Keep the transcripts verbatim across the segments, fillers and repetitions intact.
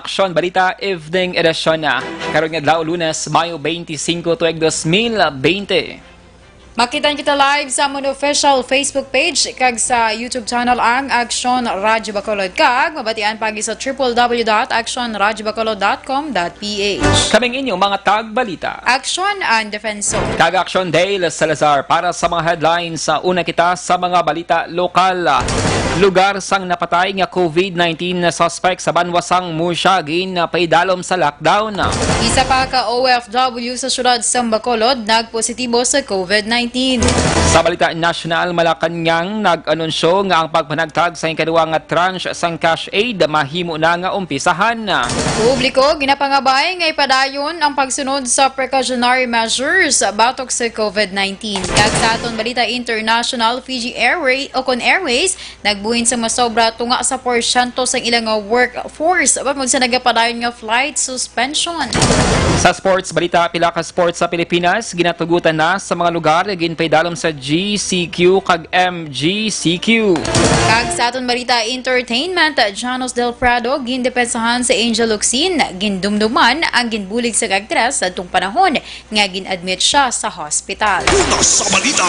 Aksyon Balita Evening Edition na karon nga adlaw, Lunes, Mayo twenty-five, tuig dos mil bente. Makitan kita live sa amon official Facebook page kag sa YouTube channel ang Aksyon Radyo Bacolod, kag mabatian pa gid sa triple W dot aksyon radyo bacolod dot com dot P H. Kaming inyong mga tagbalita. Aksyon ang defenso. Kag Aksyon Dale Salazar para sa mga headlines. Sa una kita sa mga balita lokal. Lugar sang napatay nga COVID nineteen na suspect sa banwa sang Murcia ginpaidalom sa lockdown. Isa pa ka O F W sa siyudad sang Bacolod nagpositibo sa COVID nineteen. Sa balita nasyonal, Malacañang nag-anunsyo nga ang pagpanagtag sa ikaduha nga tranche sang cash aid mahimo na nga umpisahan. Publiko ginapangabay nga ipadayon ang pagsunod sa precautionary measures batok sa COVID nineteen. Kag sa aton balita international, Fiji Airway o kon Airways nagbuhin sa masobra tunga sa porsyento sang ilang nga workforce bangod sa nagapadayon nga flight suspension. Sa sports balita, pila ka sports sa Pilipinas ginatugutan na sa mga lugar nga ginpaidalom sa G C Q kag M G C Q. Kag sa aton balita entertainment, Janos Del Prado gindepensahan sa Angel Locsin, gindumduman ang ginbulig sa aktres sa atong panahon nga gin-admit siya sa hospital. Una sa balita,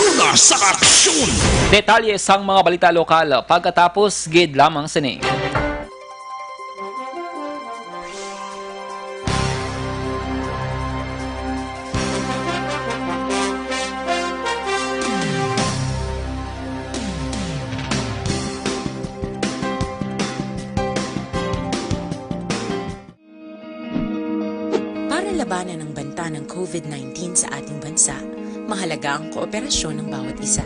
una sa aksyon. Detalye sang mga balita lokal pagkatapos gid lamang sini. Para labanan ang banta ng COVID nineteen sa ating bansa, mahalaga ang kooperasyon ng bawat isa.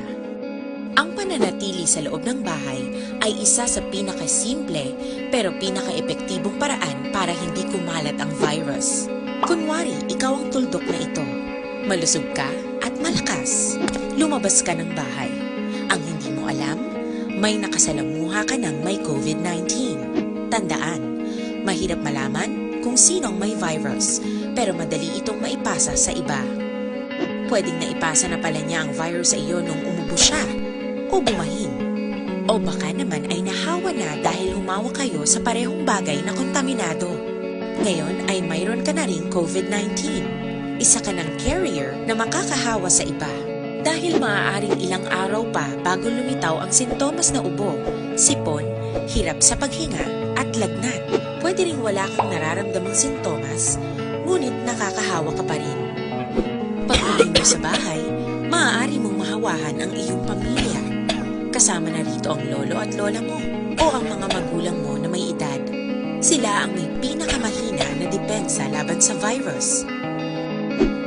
Ang pananatili sa loob ng bahay ay isa sa pinakasimple pero pinakaepektibong paraan para hindi kumalat ang virus. Kunwari, ikaw ang tuldok na ito. Malusog ka at malakas. Lumabas ka ng bahay. Ang hindi mo alam, may nakasalamuha ka ng may COVID nineteen. Tandaan, mahirap malaman kung sino ang may virus, pero madali itong maipasa sa iba. Pwedeng naipasa na pala niya ang virus sa iyo nung umubo siya o bumahin. O baka naman ay nahawa na dahil humawak kayo sa parehong bagay na kontaminado. Ngayon ay mayroon ka na ring COVID nineteen. Isa ka ng carrier na makakahawa sa iba. Dahil maaaring ilang araw pa bago lumitaw ang sintomas na ubo, sipon, hirap sa paghinga, at lagnat. Pwede ring wala kang nararamdamang sintomas, ngunit nakakahawa ka pa rin. Pag-uwi mo sa bahay, maaari mong mahawahan ang iyong pamilya. Kasama na rito ang lolo at lola mo o ang mga magulang mo na may edad. Sila ang may pinakamahina na depensa laban sa virus.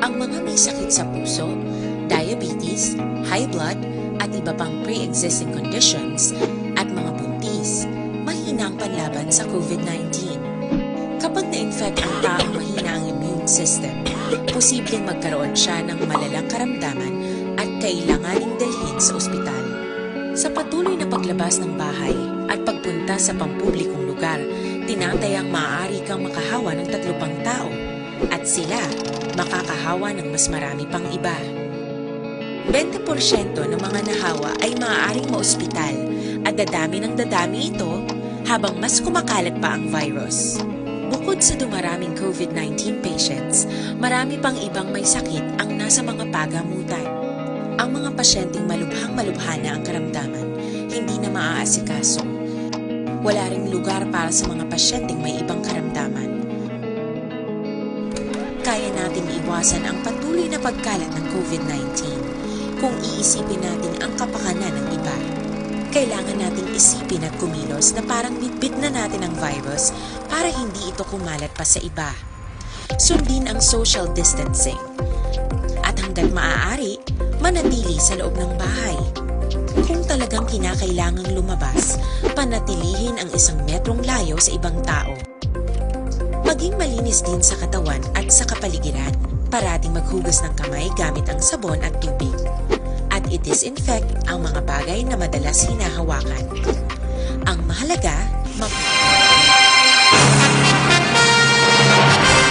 Ang mga may sakit sa puso, diabetes, high blood, at iba pang pre-existing conditions, at mga buntis, mahina ang panlaban sa COVID nineteen. Kapag na-infect ang taong mahina ang immune system, posibleng magkaroon siya ng malalang karamdaman at kailanganing dalhin sa ospital. Sa patuloy na paglabas ng bahay at pagpunta sa pampublikong lugar, tinatayang maaari kang makahawa ng tatlo pang tao, at sila makakahawa ng mas marami pang iba. Bente porsyento ng mga nahawa ay maaaring maospital, at dadami ng dadami ito habang mas kumakalat pa ang virus. Bukod sa dumaraming COVID nineteen patients, marami pang ibang may sakit ang nasa mga pagamutan. Ang mga pasyenteng malubhang-malubha na ang karamdaman, hindi na maaasikaso. Wala ring lugar para sa mga pasyenteng may ibang karamdaman. Kaya nating iwasan ang patuloy na pagkalat ng COVID nineteen kung iisipin natin ang kapakanan ng iba. Kailangan nating isipin at kumilos na parang bitbit na natin ang virus para hindi ito kumalat pa sa iba. Sundin ang social distancing. At hanggat maaari, manatili sa loob ng bahay. Kung talagang kinakailangang lumabas, panatilihin ang isang metrong layo sa ibang tao. Maging malinis din sa katawan at sa kapaligiran. Parating maghugas ng kamay gamit ang sabon at tubig. At i-disinfect ang mga bagay na madalas hinahawakan. Ang mahalaga, mag-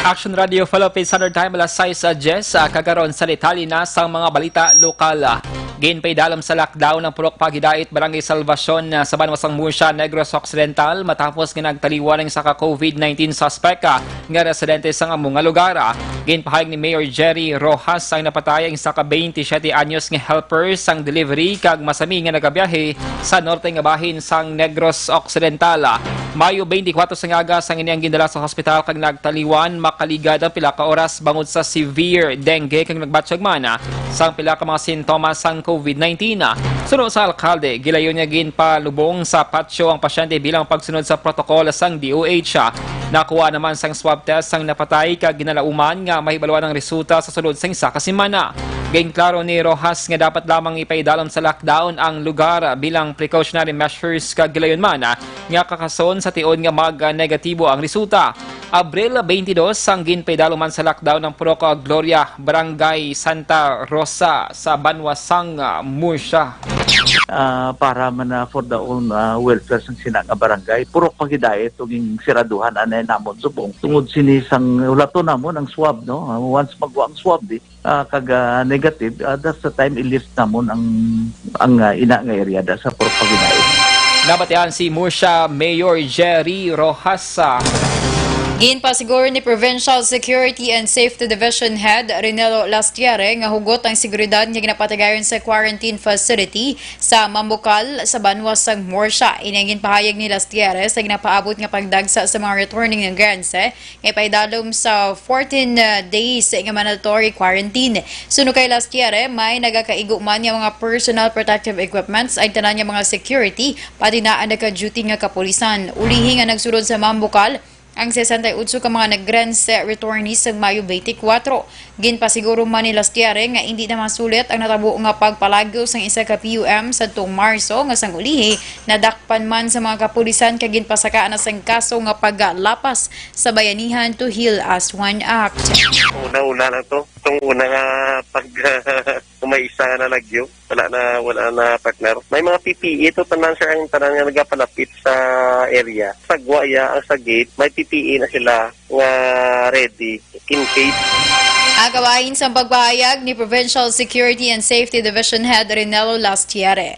Action Radio Philippines Standard Time, alas sais diyes, ah, kagaron sa detalye na sang mga balita lokal. Ah, Ginpaidalom sa lockdown ang Purok Pagidait, Barangay Salvacion, ah, sa banwa sang Murcia, Negros Occidental, matapos nga nagtaliwan ang isa ka COVID nineteen suspect, ah, nga residente sang amo nga lugar. Ginpahayag ni Mayor Jerry Rojas ang napatay ang isa ka twenty-seven anyos nga helper sang delivery kag masami nga nagabiyahe sa norte nga bahin sang Negros Occidental. Mayo twenty-four sang aga sang ini ang gindala sa hospital kag nagtaliwan makaligad ang pila ka oras bangod sa severe dengue kag nagbatyag man sang pila ka mga sintomas sang COVID nineteen. Suno sa alkalde, gilayon nga ginpalubong sa patio ang pasyente bilang pagsunod sa protokol sang D O H. Nakuha naman sang swab test sang napatay kag ginalauman nga mahibaluan ang resulta sa sulod sang isa ka semana. Ginklaro ni Rojas nga dapat lamang ipaidalom sa lockdown ang lugar bilang precautionary measures kag gilayon man nga kakason sa tion nga mag-negatibo ang resulta. Abril twenty-two sang ginpaidalom man sa lockdown ang Purok Gloria, Barangay Santa Rosa sa banwa sang, ah, Murcia. Ah, para man na for the own, ah, welfare sang sina nga barangay. Purok Pagidait ug ing siraduhan anay namon subong. Tungod sini sang hulaton namon ang swab, no? Ah, once magwa ang swab, di, ah, kag, ah, negative, ah, that's the time i-lift namon ang, ang, ah, ina nga area da sa Purok Pagidait. Nabatian si Murcia Mayor Jerry Rojas. Ginpasigur ni Provincial Security and Safety Division Head Rinelo Lastiere nga hugot ang seguridad nga ginapatigayon sa quarantine facility sa Mambukal sa banwa sang Murcia. Ini ang ginpahayag ni Lastiere sa ginapaabot nga pagdagsa sa mga returning migrants nga ipaidalom sa fourteen, uh, days nga mandatory quarantine. Suno kay Lastiere, may nagakaigo man nga mga personal protective equipments ang tanan nga mga security, pati na ang naka-duty nga kapulisan. Ulihi nga nagsulod sa Mambukal ang sesenta y ocho ka mga migrants returnees sa Mayo twenty-four. Ginpasiguro man ni Lastiere nga indi na masulit ang natabo nga pagpalagyo sang isa ka P U M sadtong Marso nga sang ulihi nadakpan man sa mga kapulisan kag ginpasakaan na sang kaso nga paglapas sa bayanihan to Heal as One Act. Una-una lang to. Itong una nga pag kung may isa nga nalagyo, wala na, wala na, partner. May mga P P E to tanan, sir, ang tanan nga nagapalapit sa area. Sagwa iya ang sa gate, may P P E na sila nga ready in case. Ang kabahin sang pagpahayag ni Provincial Security and Safety Division Head Rinelo Lastiere.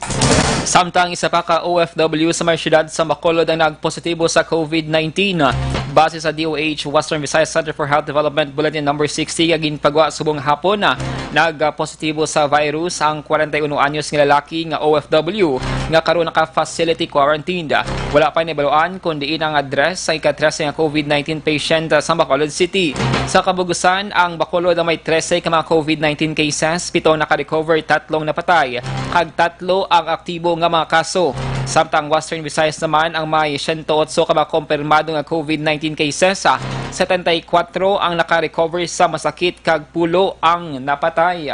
Samtang isa pa ka O F W sa may siyudad sa Bacolod ang nagpositibo sa COVID nineteen. Base sa D O H Western Visayas Center for Health Development Bulletin Number sixty nga ginpagwa subong hapon, nagpositibo sa virus ang kwarenta y uno anyos nga lalaki nga O F W nga karon naka-facility quarantined. Wala pa nahibaluan kon diin ang address sa ika-trese nga COVID nineteen patient sa Bacolod City. Sa kabugusan, ang Bacolod ang may trese ka mga COVID nineteen cases, pito naka-recover, tatlong napatay, kag tatlo ang aktibo nga mga kaso. Samtang Western Visayas naman ang may siyento otso ka mga kompirmado nga COVID nineteen cases, ah, setenta y kuwatro ang naka-recover sa masakit kag pulo ang napatay.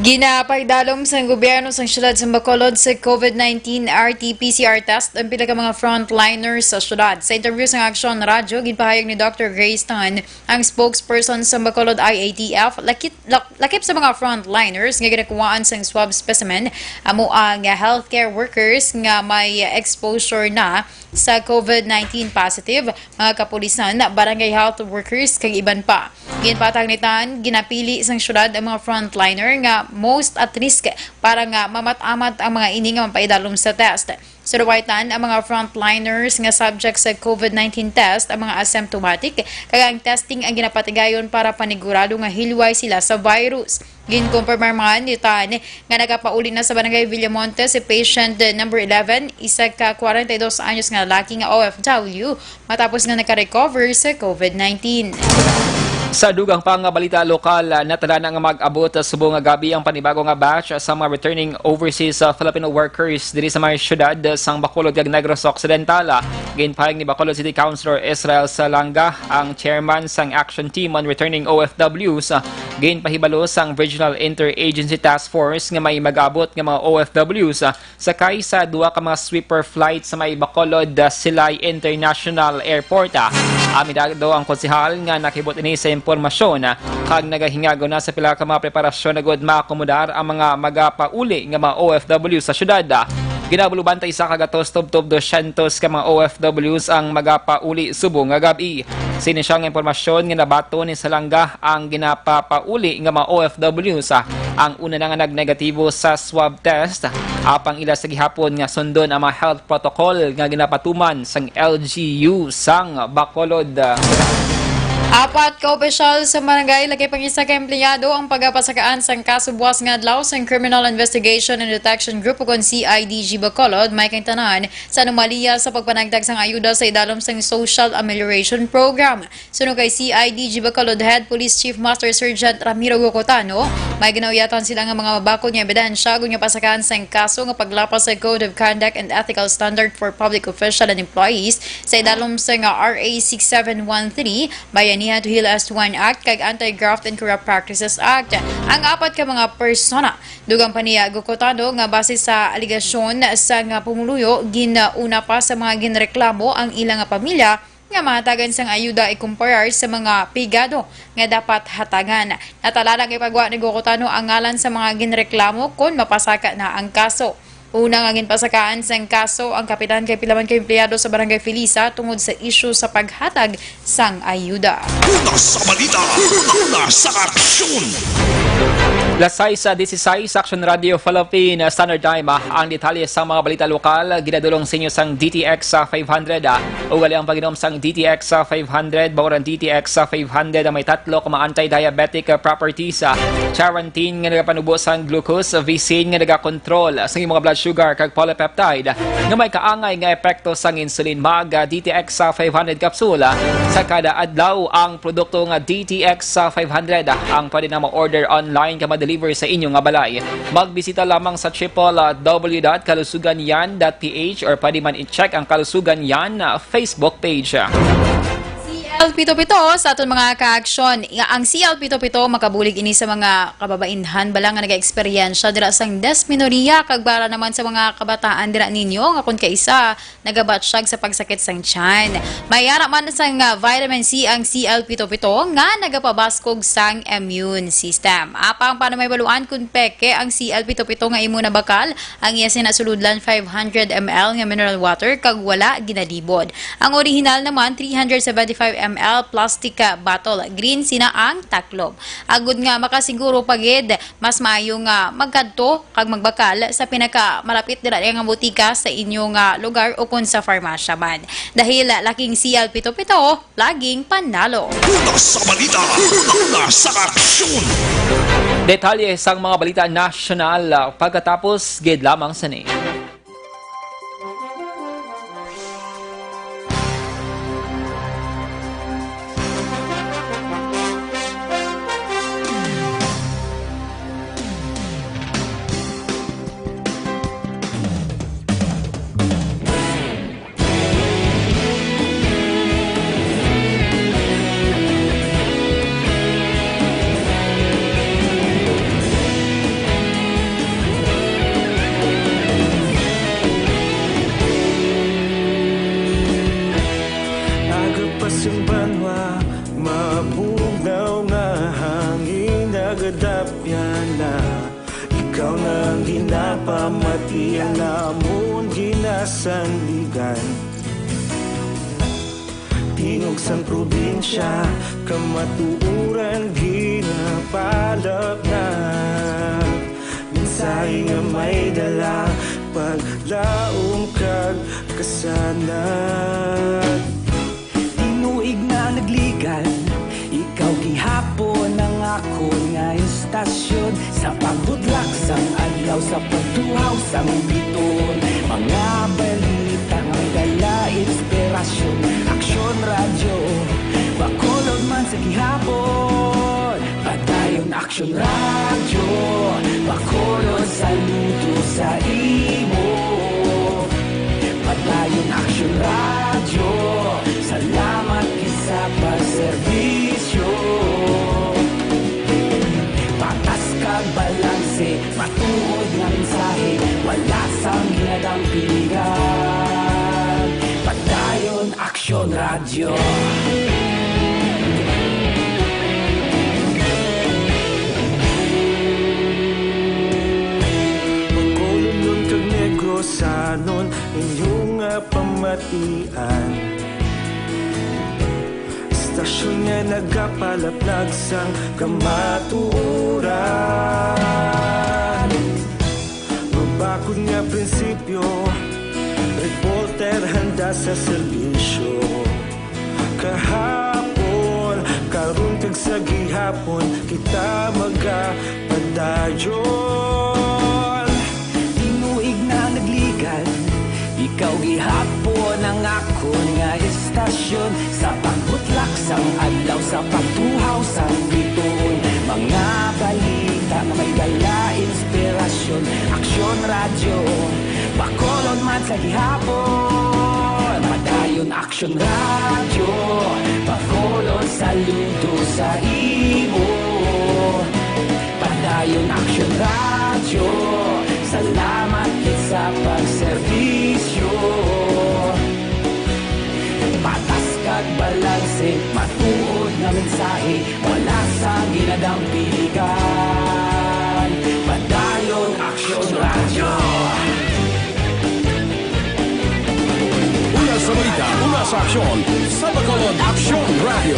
Ginapaidalom sang gobyerno sang siyudad sa Bacolod sa COVID nineteen R T P C R test ang pila ka mga frontliners sa siyudad. Sa interview sa Aksyon Radyo, ginpahayag ni Doctor Grace Tan, ang spokesperson sa Bacolod I A T F, lakit-, lak-, lakip sa mga frontliners nga ginakuhaan sang swab specimen, amo ang healthcare workers nga may exposure na sa COVID nineteen positive, mga kapulisan, barangay health workers, kag iban pa. Ginpatag ni Tan, ginapili sang siyudad ang mga frontliner nga most at risk para nga mamat-amat ang mga ini nga mapaidalom sa test. Sa Duwaytan, ang mga frontliners nga subject sa COVID nineteen test ang mga asymptomatic, kag ang testing ang ginapatigayon para panigurado nga hilway sila sa virus. Ginkumpirmar man ni Tan nga nagapauli na sa Barangay Villamonte si patient number eleven, isa ka kwarenta y dos anyos nga lalaki nga O F W, matapos nga naka-recover sa COVID nineteen. Sa dugang pa nga balita lokal, natala na nga mag-abot subong nga gab-i ang panibago nga batch sa mga returning overseas, uh, Filipino workers diri sa mga siyudad sang Bacolod kag Negros Occidental. Ginpahayag ni Bacolod City Councilor Israel Salanga, ang chairman sang Action Team on Returning O F Ws, ginpahibalo sang Regional Interagency Task Force nga may mag-abot nga mga O F Ws sakay sa duha ka mga sweeper flight sa may Bacolod, uh, Silay International Airport, ah. Aminado ang konsehal nga nakibot ini sa impormasyon, ah, kag nagahingago na sa pila ka mga preparasyon agud maakomodar ang mga magapauli nga mga O F W sa siyudad, ah. Ginabuloban ta isa ka gatos tubtob dosyentos ka mga O F Ws ang magapauli subong nga gab-i. Sini siya nga impormasyon nga nabaton ni Salanga ang ginapapauli nga mga O F Ws, ah, Ang una na nga nagnegatibo sa swab test, apang ila sa gihapon nga sundon ang mga health protocol nga ginapatuman sang L G U sang Bacolod. Apat ka opisyal sa barangay, labi pa ang isa ka empleyado, ang pagapasakaan sang kaso buas nga adlaw sang Criminal Investigation and Detection Group, ukon C I D G Bacolod, may kaintanan sa anomalya sa pagpanagtag sang ayuda sa idalom sang Social Amelioration Program. Suno kay C I D G Bacolod Head Police Chief Master Sergeant Ramiro Gocotano, may ginauyatan sila nga mga mabakod nga ebidensya, agod nga pasakaan sang kaso nga paglapas sa Code of Conduct and Ethical Standard for Public Official and Employees sa idalom sang R A six seven one three, Bayanihan to Heal As One Act, kag Anti-Graft and Corrupt Practices Act. Ang apat ka mga persona, dugang pa ni Gocotano, nga base sa alegasyon sang pumuluyo, gin-una pa sa mga ginreklamo ang ila nga pamilya nga mahatagan sang ayuda ikumparar sa mga pigado nga dapat hatagan. Natala lang ipagwa ni Gocotano ang ngalan sa mga ginreklamo kon mapasaka na ang kaso. Una nga ginpasakaan sang kaso ang kapitan kay pila man ka empleyado sa Barangay Felisa tungod sa isyu sa paghatag sang ayuda. Una sa balita, una sa aksyon. Las sais dieciséis, Action Radio Philippine Standard Time. Ah, ang detalye sa mga balita lokal, ginadulong sa inyo sang D T X, ah, five hundred, ah. Ugali ang pag-inom sang D T X, ah, five hundred, mao ang D T X, ah, five hundred, ang may tatlo ka mga anti-diabetic, ah, properties, ah. Charantin nga nagapanubo sang glucose, Vicin nga nagakontrol sa imong blood sugar, kag polypeptide nga may kaangay nga epekto sang insulin. Mag, ah, D T X, ah, five hundred capsule, ah, sa kada adlaw. Ang produkto nga D T X, ah, five hundred, ah, ang pwede na ma-order online kag ma-deliver sa inyo nga balay. Magbisita lamang sa triple W dot kalusugan yan dot P H or pwede man i-check ang Kalusugan Yan, ah, Facebook page. C L pito pito sa aton mga kaaksyon. Ang C L pito pito makabulig ini sa mga kababainhan bala nga nagaeksperyensya dira sang dysmenorrhea, kag para naman sa mga kabataan dira ninyo nga kon kaisa nagabatyag sa pagsakit sang tiyan. May ara man sang, ah, vitamin C ang C L pito pito nga nagapabaskog sang immune system. Apang paano may baluan kung peke ang C L pito pito nga imo nabakal? Ang iya sinasulodlan, five hundred M L nga mineral water kag wala ginalibod. Ang orihinal naman, three hundred seventy-five M L plastic, ah, bottle. Green sina ang taklob. Agod nga makasiguro pa gid, mas maayo nga magkadto kag magbakal sa pinakamalapit dira nga botika sa inyo nga lugar ukon sa farmasya man. Dahil laking C L pito pito, laging panalo. Una sa balita, una sa aksyon. Detalye sang mga balita nasyonal, ah, pagkatapos gid lamang sini. Agapas ang banwa, mabugnaw nga hangin, nagadapyan na. Ikaw na ang ginapamati, ang amon ginasandigan. Tingog sang probinsya, kamatuoran ginapalapnag. Mensahe nga may dala, paglaom kag kasanag. Tinuig na nagligan, ikaw gihapon ang akon nga istasyon. Sa pagbudlak sang adlaw, sa pagtuhaw sang biton, mga balita nga dala inspirasyon. Aksyon Radyo Bacolod man sa gihapon. Padayon Aksyon Radyo Bacolod, saludo sa imo. Padayon Aksyon Radyo, salamat gid sa pagserbisyo. Patas kag balanse, matuod nga mensahe, wala sang ginadampigan. Padayon Aksyon Radyo. Bacolodnon kag Negrosanon, inyo nga pamatian. Istasyon nga nagapalapnag sang kamatuoran. sa serbisyo. Kahapon, karon kag sa gihapon, kita magapadayon. Tinuig na nagligad, ikaw gihapon ang akon nga estasyon. Sa pagbutlak sang adlaw, sa pagtuhaw sang bituon, mga balita nga may dala inspirasyon. Aksyon Radyo, Bacolod man sa gihapon. Padayon Aksyon Radyo, Bacolod, saludo sa imo. Padayon Aksyon Radyo, salamat gid sa pagserbisyo. Patas kag balanse, matuod nga mensahe, wala sa ginadampiligan. Padayon Aksyon Radyo. Una sa balita, una sa aksyon, sa Bacolod Aksyon Radyo.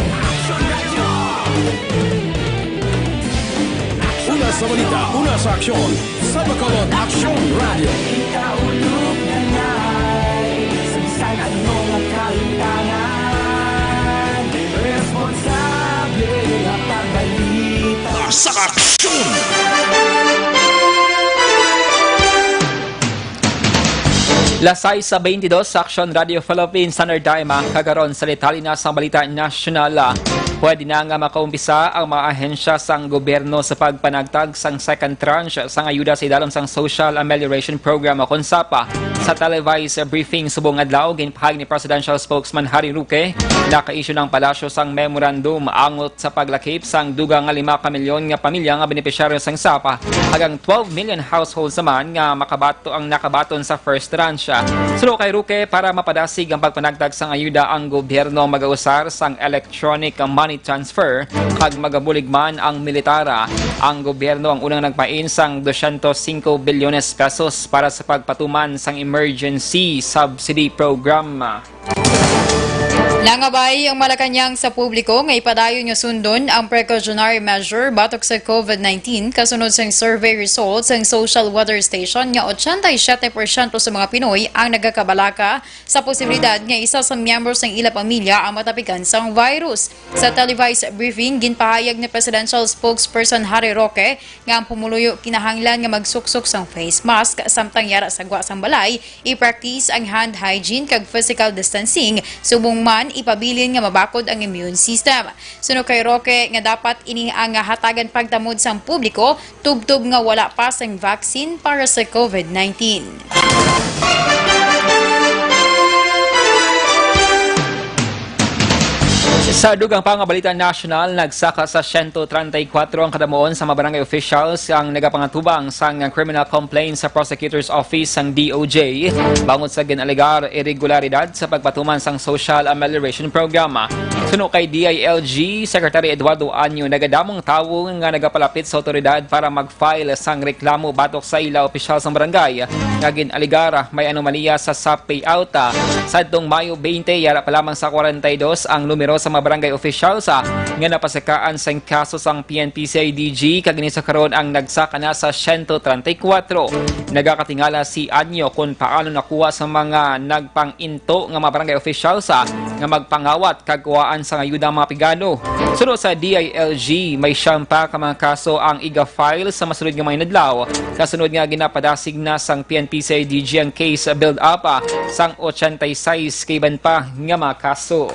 Una sa balita, una sa aksyon, sa Bacolod Aksyon Radyo. Kita ulog na ngay, sa bisan ano nga kalimtangan, responsable nga pagbalita. Sa aksyon! Las sais sa twenty-dos sa Aksyon Radio Philippines, Standard Time, ah, kagaron sa detalye na sang balita nasyonal, ah. Pwede na nga makaumpisa ang mga ahensya sang gobyerno sa pagpanagtag sang second tranche sang ayuda sa idalom sang Social Amelioration Program o kon sapa. Sa televised briefing subong adlaw, ginpahayag ni Presidential Spokesman Harry Roque, naka-issue ng palasyo sang memorandum angot sa paglakip sang dugang nga lima ka milyon nga pamilya nga benepisyaryo sang sapa, kag ang twelve million households naman nga makabato ang nakabaton sa first tranche. Suno kay Roque, para mapadasig ang pagpanagtag sang ayuda, ang gobyerno magausar sang electronic money transfer kag magabulig man ang militar. Ang gobyerno ang unang nagpain sang dosyentos singko bilyones pesos para sa pagpatuman sang emergency subsidy program. Nangabay ang Malacañang sa publiko nga ipadayon nga sundon ang precautionary measure batok sa COVID nineteen, kasunod sang survey results sang Social Weather Station nga ochenta y siete porsyento sa mga Pinoy ang nagakabalaka sa posibilidad nga isa sa miyembro sang ila pamilya ang matapikan sang virus. Sa televised briefing, ginpahayag ni Presidential Spokesperson Harry Roque nga ang pumuluyo kinahanglan nga magsuksok sang face mask samtang yara sa gwa sang balay, i-practice ang hand hygiene kag physical distancing, subong man ipabilin nga mabakod ang immune system. Suno kay Roque nga dapat ini ang hatagan pagtamod sang publiko tubtob nga wala pa sang vaccine para sa COVID nineteen. Sa dugang pa nga balita nasyonal, nagsaka sa siyento treinta y cuatro ang kadamuon sa mga barangay officials ang nagapangatubang sang criminal complaint sa Prosecutor's Office sang D O J bangod sa gin-alegar irregularidad sa pagpatuman sang Social Amelioration Program. Suno kay D I L G Secretary Eduardo Anyo, nagadamong tawo nga nagapalapit sa awtoridad para mag-file sang reklamo batok sa ila opisyal sang barangay nga gin-alegar may anomalya sa sap payout. Sadtong Mayo twenty, yara pa lamang sa kwarenta y dos ang numero sa mga barangay officials, ah, nga napasakaan sang kaso sang P N P C I D G, kag ini sa karon ang nagsaka na sa siyento treinta y cuatro. Nagakatingala si Anyo kon paano nakuha sa mga nagpang-into nga mga barangay officials, ah, nga magpangawat kag kuhaan sang ayuda ang mga pigado. Suno sa D I L G, may siyam pa ka mga kaso ang iga-file sa masunod nga mga inadlaw, kasunod nga ginapadasig na sang P N P C I D G ang case build-up, ah, sang ochenta y seis ka iban pa nga mga kaso.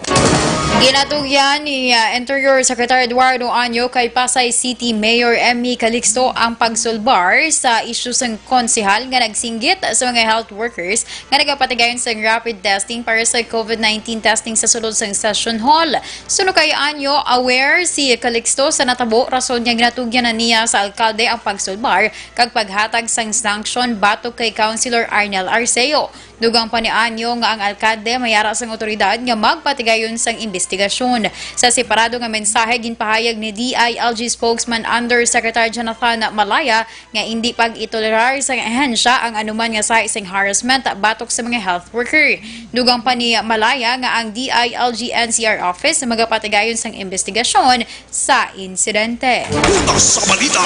Ginatugyan ni, ah, Interior Secretary Eduardo Anyo kay Pasay City Mayor Emmy Calixto ang pagsulbar sa isyu sang konsehal nga nagsinggit sa mga health workers nga nagapatigayon sang rapid testing para sa COVID nineteen testing sa sulod sang session hall. Suno kay Anyo, aware si Calixto sa natabo, rason nga ginatugyan na niya sa alkalde ang pagsulbar kag paghatag sang sanction batok kay Councilor Arnel Arceo. Dugang pa ni Anyo nga ang alkalde may ara sang awtoridad nga magpatigayon sang imbestigasyon. Sa separado nga mensahe, ginpahayag ni D I L G spokesman Undersecretary Jonathan Malaya nga indi pag-itolerar sang ahensya ang anuman nga sahi sing harassment batok sa mga health worker. Dugang pa ni Malaya nga ang D I L G N C R office magapatigayon sang imbestigasyon sa insidente. Una sa balita,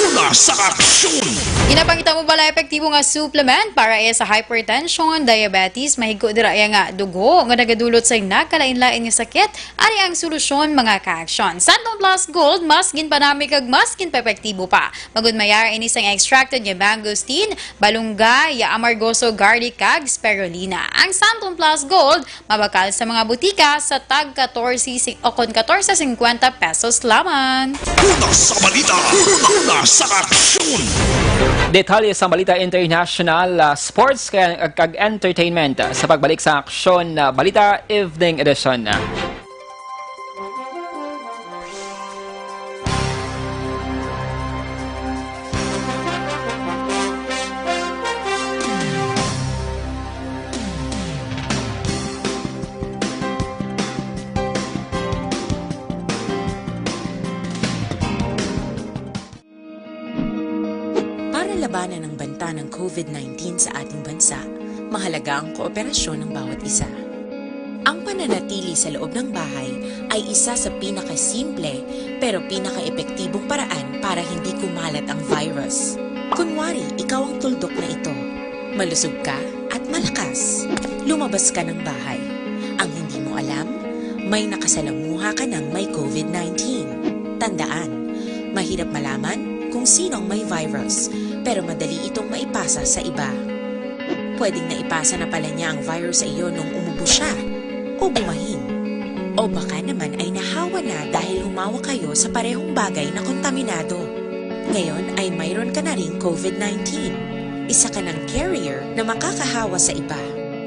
una sa aksyon. Ginapangita mo bala epektibo nga supplement para iya sa hypertension? Ang diabetes, mahigko dira iya nga dugo nga nagadulot sa nagkalain-lain nga sakit. Ari ang solusyon, mga ka-aksyon. Santon Plus Gold, mas ginpanami kag mas ginpaepektibo pa. Magud mayar ini sang extracted nga mangosteen, balunggay, amargoso garlic, kag spirulina. Ang Santon Plus Gold, mabakal sa mga butika sa tag katorse si-, o kon katorse singkwenta pesos lamang. Una sa balita, una sa aksyon. Detalye sa balita international, ah, sports, kag, kag entertainment sa pagbalik sa Aksyon, ah, Balita Evening Edition. Para labanan ang banta ng COVID nineteen sa ating bansa, mahalaga ang kooperasyon ng bawat isa. Ang pananatili sa loob ng bahay ay isa sa pinakasimple pero pinakaepektibong paraan para hindi kumalat ang virus. Kunwari, ikaw ang tuldok na ito. Malusog ka at malakas. Lumabas ka ng bahay. Ang hindi mo alam, may nakasalamuha ka ng may COVID nineteen. Tandaan, mahirap malaman kung sino ang may virus, pero madali itong maipasa sa iba. Pwedeng naipasa na pala niya ang virus sa iyo nung umubo siya o bumahin. O baka naman ay nahawa na dahil humawak kayo sa parehong bagay na kontaminado. Ngayon ay mayroon ka na ring COVID nineteen. Isa ka ng carrier na makakahawa sa iba.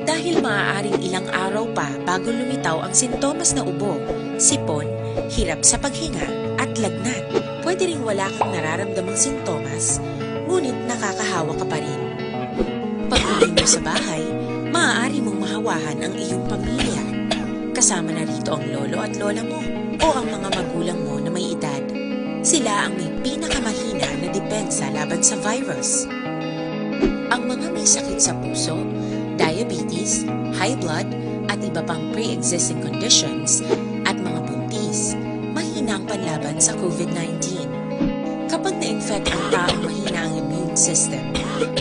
Dahil maaaring ilang araw pa bago lumitaw ang sintomas na ubo, sipon, hirap sa paghinga, at lagnat. Pwede ring wala kang nararamdamang sintomas, ngunit nakakahawa ka pa rin. Pag-uwi mo sa bahay, maaari mong mahawahan ang iyong pamilya. Kasama na rito ang lolo at lola mo o ang mga magulang mo na may edad. Sila ang may pinakamahina na depensa laban sa virus. Ang mga may sakit sa puso, diabetes, high blood, at iba pang pre-existing conditions, at mga buntis, mahina ang panlaban sa COVID nineteen. Kapag na-infect ang taong mahina ang immune system,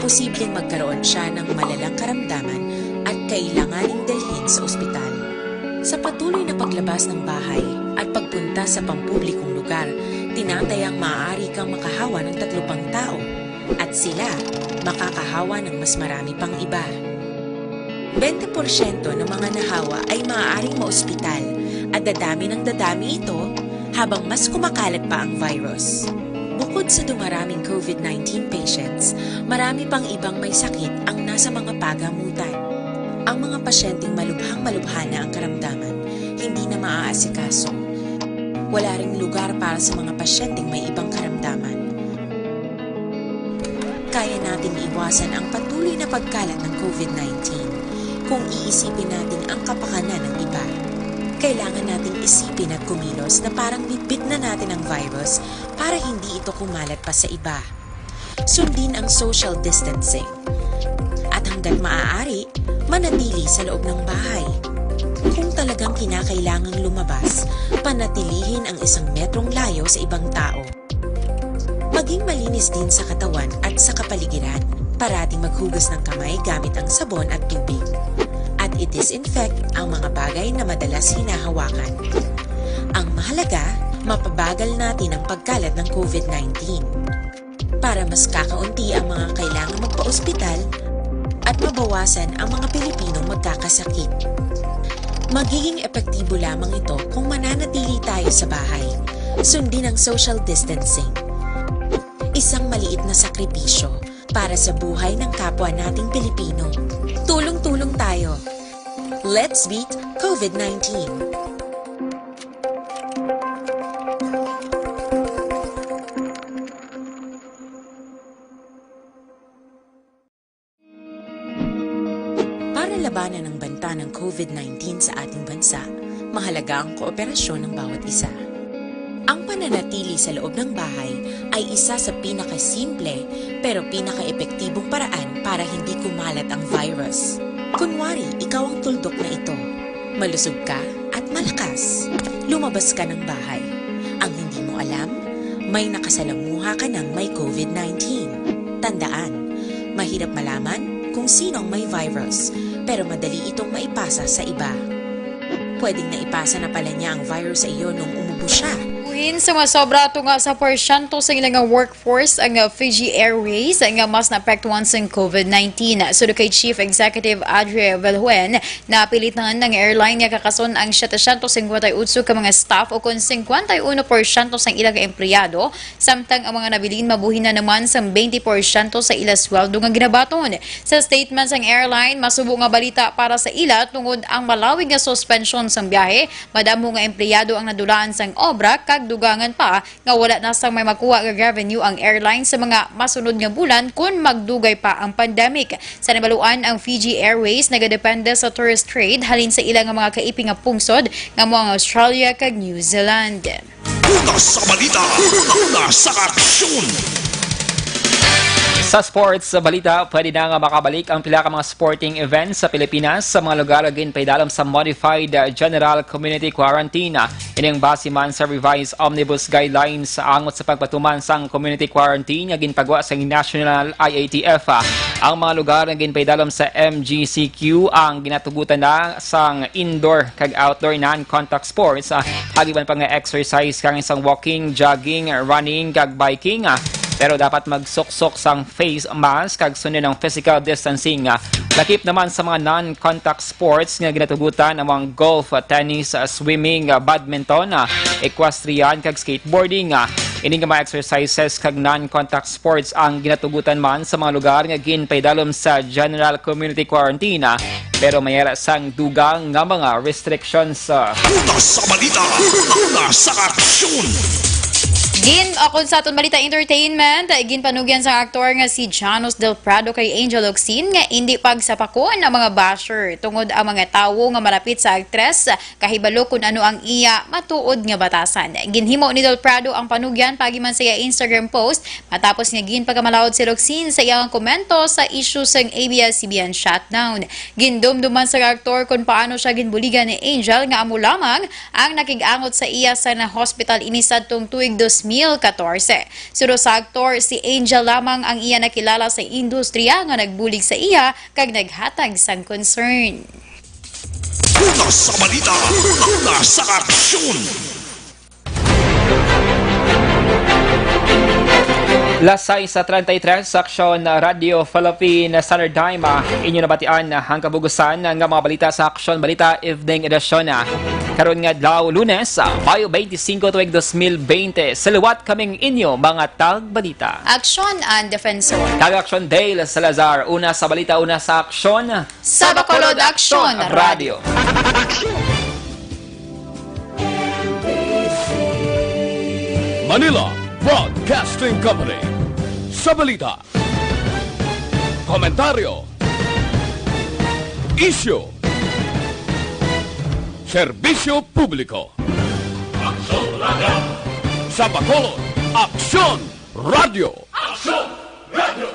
posibleng magkaroon siya ng malalang karamdaman at kailanganing dalhin sa ospital. Sa patuloy na paglabas ng bahay at pagpunta sa pampublikong lugar, tinatayang maaari kang makahawa ng tatlo pang tao, at sila makakahawa ng mas marami pang iba. Bente porsyento ng mga nahawa ay maaaring maospital at dadami ng dadami ito habang mas kumakalat pa ang virus. Bukod sa dumaraming COVID nineteen patients, marami pang ibang may sakit ang nasa mga pagamutan. Ang mga pasyenteng malubhang-malubha na ang karamdaman, hindi na maaasikaso. Wala ring lugar para sa mga pasyenteng may ibang karamdaman. Kaya nating iwasan ang patuloy na pagkalat ng COVID nineteen kung iisipin natin ang kapakanan ng iba. Kailangan nating isipin at kumilos na parang bitbit na natin ang virus para hindi ito kumalat pa sa iba. Sundin ang social distancing. At hanggat maaari, manatili sa loob ng bahay. Kung talagang kinakailangang lumabas, panatilihin ang isang metrong layo sa ibang tao. Maging malinis din sa katawan at sa kapaligiran. Parating maghugas ng kamay gamit ang sabon at tubig. At i-disinfect ang mga bagay na madalas hinahawakan. Ang mahalaga, mapabagal natin ang pagkalat ng COVID nineteen. Para mas kakaunti ang mga kailangang magpa-ospital at mabawasan ang mga Pilipinong magkakasakit. Magiging epektibo lamang ito kung mananatili tayo sa bahay. Sundin ang social distancing. Isang maliit na sakripisyo para sa buhay ng kapwa nating Pilipino. Tulong-tulong tayo. Let's beat COVID nineteen. Para labanan ang banta ng COVID nineteen sa ating bansa, mahalaga ang kooperasyon ng bawat isa. Ang pananatili sa loob ng bahay ay isa sa pinakasimple pero pinakaepektibong paraan para hindi kumalat ang virus. Kunwari, ikaw ang tuldok na ito. Malusog ka at malakas. Lumabas ka ng bahay. Ang hindi mo alam, may nakasalamuha ka ng may COVID nineteen. Tandaan, mahirap malaman kung sino ang may virus, pero madali itong maipasa sa iba. Pwedeng naipasa na pala niya ang virus sa iyo nung umubo siya. Buhin sa masobra tunga sa porsyento sa ilang workforce ang, uh, Fiji Airways nga mas naapektuhan sang COVID nineteen. Suno kay Chief Executive Adria Viljoen, napilitan ang airline nga kakason ang setecientos cincuenta y ocho ka mga staff, o kon cincuenta y uno porsyento sang ilang empleyado, samtang ang mga nabilin mabuhin na naman sang twenty porsyento sa ila sweldo nga ginabaton. Sa statement sang airline, masubo nga balita para sa ila tungod ang malawig nga suspensyon sang biyahe, madamo nga empleyado ang nadulaan sang obra, kag dugangan pa nga wala na sang may makuha nga revenue ang airline sa mga masunod nga bulan kon magdugay pa ang pandemic. Sa nabaluan, ang Fiji Airways nagadepende sa tourist trade halin sa ila nga mga kaiping nga pungsod nga amo ang Australia kag New Zealand. Una sa balita, una sa aksyon. Sa sports balita, pwede na nga makabalik ang pila ka mga sporting events sa Pilipinas sa mga lugar nga ginpaidalom sa Modified, uh, General Community Quarantine. Ining base man sa revised Omnibus Guidelines sa angot sa pagpatuman sang community quarantine nga ginpagwa sa National I A T F. Ang mga lugar nga ginpaidalom sa M G C Q ang ginatugutan na sang indoor kag outdoor non-contact sports, ah, kag iban pa nga exercise kang sang walking, jogging, running, kag biking, ah. Pero dapat magsuksok sang face mask kag sundon ang physical distancing, ah. Lakip naman sa mga non-contact sports nga ginatugutan amo ang golf, ah, tennis, ah, swimming, ah, badminton, ah, equestrian, kag skateboarding, ah. Ini nga mga exercises kag non-contact sports ang ginatugutan man sa mga lugar nga ginpaidalom sa general community quarantine, ah, pero may ara sang dugang nga mga restrictions, ah. Una sa balita, una sa aksyon. Gin, akon sa aton balita entertainment, ginpanugyan sang aktor nga si Janos Del Prado kay Angel Locsin nga indi pagsapakon ang mga basher tungod ang mga tawo nga malapit sa aktres kahibalo kun ano ang iya matuod nga batasan. Ginhimo ni Del Prado ang panugyan paagi man sa iya Instagram post matapos nga ginpakamalawod si Locsin sa iyang komento sa issue sang A B S C B N shutdown. Gindumduman sa aktor kung paano siya ginbuligan ni Angel nga amo lamang ang nakig-angot sa iya sa na-hospital ini sadtong tuig dos mil katorse. Suno sa aktor, si Angel lamang ang iya nakilala sa industriya nga nagbulig sa iya kag naghatag sang concern. Una sa balita, una sa aksyon. Las sais treinta y tres, Aksyon Radio Philippine Standard Time. Ah, inyo nabatian ang kabugusan nga mga balita sa Aksyon Balita Evening Edition. Ah, karon nga adlaw, Lunes, ah, Mayo twenty-five, tuig dos mil twenty. Sa liwat kaming inyo mga tagbalita. Aksyon and Defensor. Kag Aksyon Dale Salazar. Una sa balita, una sa aksyon. Sa Bacolod Aksyon Radio. Manila Broadcasting Company. Sa balita, komentaryo, isyu, serbisyo publiko. Aksyon Radio. Sa Bacolod, Aksyon Radio. Aksyon Radio.